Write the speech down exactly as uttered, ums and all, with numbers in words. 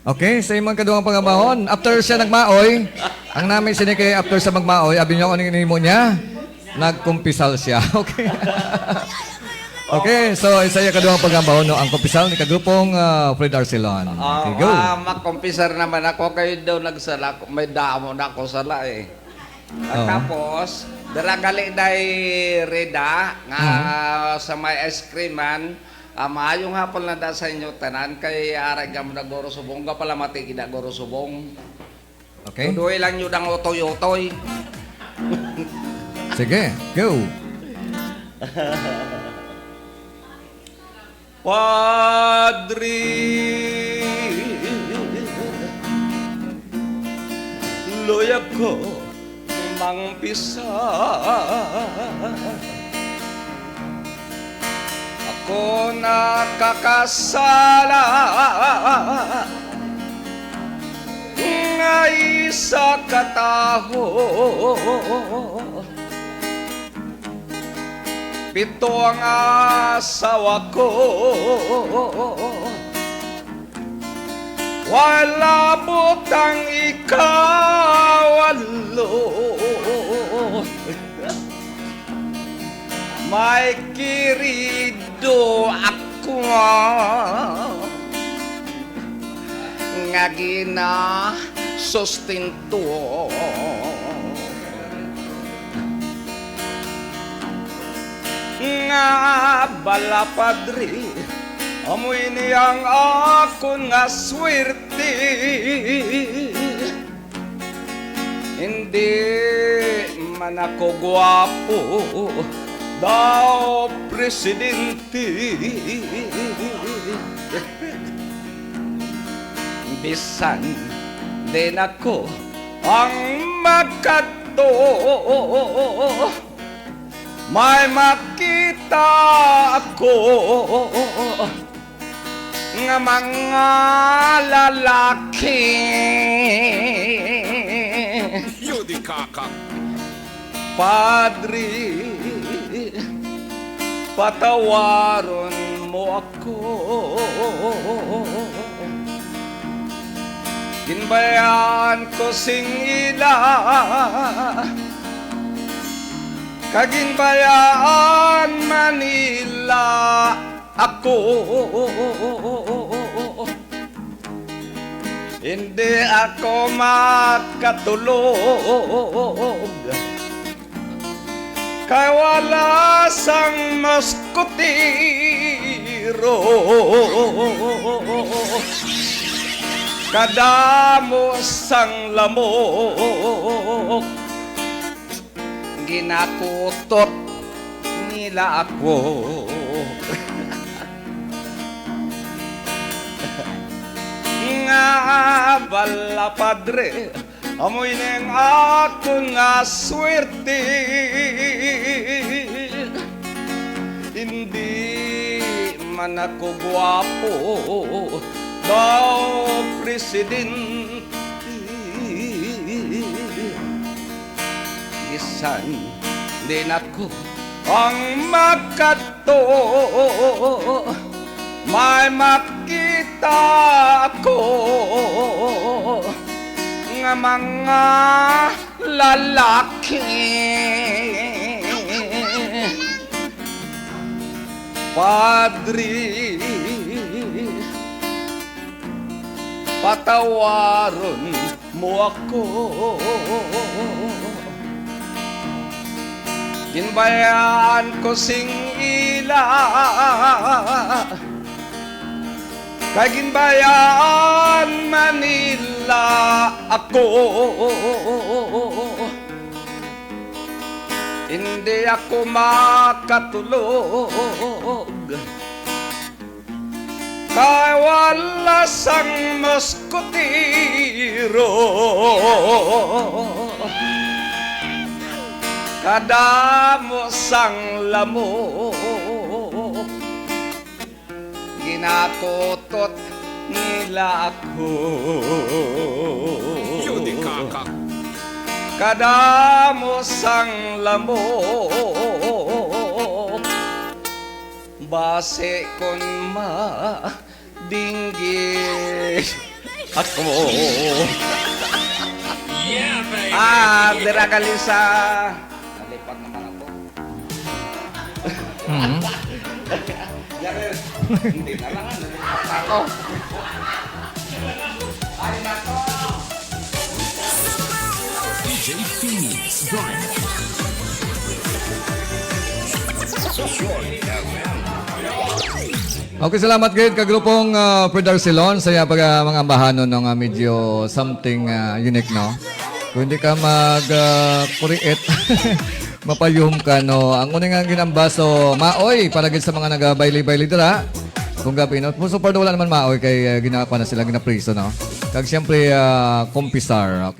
Okay, sa imong kaduhang pangabahon, after siya nagmaoy, ang nami sini kay after sa magmaoy, abi niyo kung ano yung nimo niya? Nagkumpisal siya. Okay. Okay, so isa yung kaduhang pangabahon, no? Ang kumpisal ni kagrupong ah, Fred Arcelon. Ah, Okay, go. ah, makumpisar naman ako. Kayo daw nagsala. May damo na ako sala eh. At Oo. tapos, dara gali na Reda, nga Mhm. sa may ice cream man, ah, maayong hapon lang da sa inyo tanan, kay arag mo na Goro Subong, nga pala mati gina Goro Subong. Okay. Tudoy lang yun ang utoy-utoy. Sige, go. Padre, luyag ko mangpisa. Ako nakakasala nga isa ka tawo. Pito ang asawa ko, wala butang ikawalo. May kirido ako nga ginasustento. Nga bala, Padre, amo ini ang akon nga swerte. Hindi man ako gwapo daw, Presidente. Bisan din ako ang magkadto, may makita ako nga mga lalaki. Yun, di kaka. Padre, patawaron mo ako. Ginbayaan ko sing ila, kag ginbayaan man nila ako. Hindi ako makatulog, kay wala sang muskotero, kadamo sang lamok. Ginakutot nila ako. Nga bala, Padre, amoy ning akon nga swerte. Hindi man ako gwapo, daw, Presidente. Bisan din ako ang magkadto, may makita ako nga mga lalaki. Padre, patawaron mo ako. Ginbayaan ko sing ila, kay ginbayaan man nila ako. Hindi ako makatulog, kay wala sang muskotero, kadamo sang lamok. Ginakutot nila ako. Yun, di kaka. Kadamo sang lamok. Basi kon madinggit Ako. Ah, dira gali sa... Nalipad naman ako. Mhm. Hindi na lang, nalipad ako. D J Phoenix Brian. Okay, salamat gid ka grupong uh, Predarcelon sa iya pag uh, mga ambahanon no, nga medyo something uh, unique, no? Kung hindi ka mag uh, create, mapayuhom ka, no? Ang una nga ginambaso, maoy, para gid sa mga nagabayli-bayli dira. Kung gabi, no? Puso pa wala naman maoy kay uh, ginapa na sila, ginapriso, no? Kag siyempre, uh, kumpisar.